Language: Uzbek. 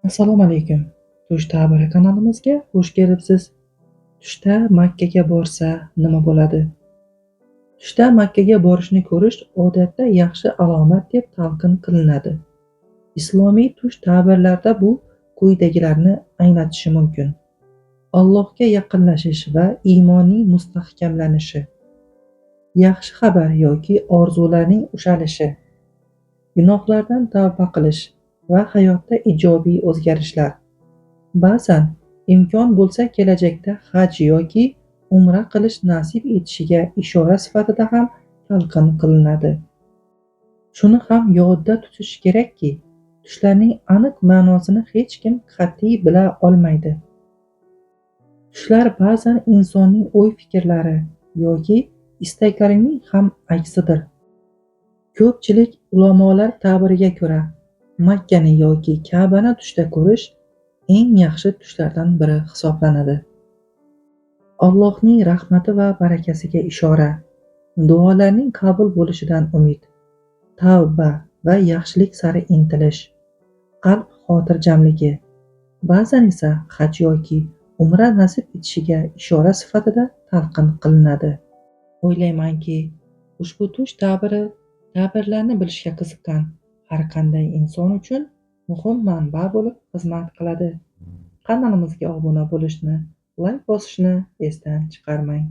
Assalomu alaykum. Tush ta'biri kanalimizga xush kelibsiz. Tushda Makkaga borsa nima bo'ladi? Tushda Makkaga borishni ko'rish odatda yaxshi alomat deb talqin qilinadi. Islomiy tush ta'birlarida bu quyidagilarni anglatishi mumkin: Allohga yaqinlashish va iymonning mustahkamlanishi, yaxshi xabar yoki orzularning ushalishi, gunohlardan tavba qilish va hayotda ijobiy o'zgarishlar. Ba'zan imkon bo'lsa kelajakda haj yoki umra qilish nasib etishiga ishora sifatida ham talqin qilinadi. Shuni ham yodda tutish kerakki, tushlarning aniq ma'nosini hech kim qat'iy bila olmaydi. Tushlar ba'zan insonning o'y-fikrlari yoki istaklarining ham aksidir. Ko'pchilik ulamolar ta'biriga ko'ra, Makkani yoki Ka'bani tushda ko'rish eng yaxshi tushlardan biri hisoblanadi. Allohning rahmati va barakasiga ishora, duolarning qabul bo'lishidan umid, tavba va yaxshilik sari intilish, qalb xotirjamligi, ba'zan esa haj yoki umra nasib etishiga ishora sifatida talqin qilinadi. O'ylaymanki, ushbu tush ta'biri ta'birlarni bilishga qiziqqan har qanday inson uchun muhim manba bo'lib xizmat qiladi. Kanalimizga obuna bo'lishni, layk bosishni esdan chiqarmang.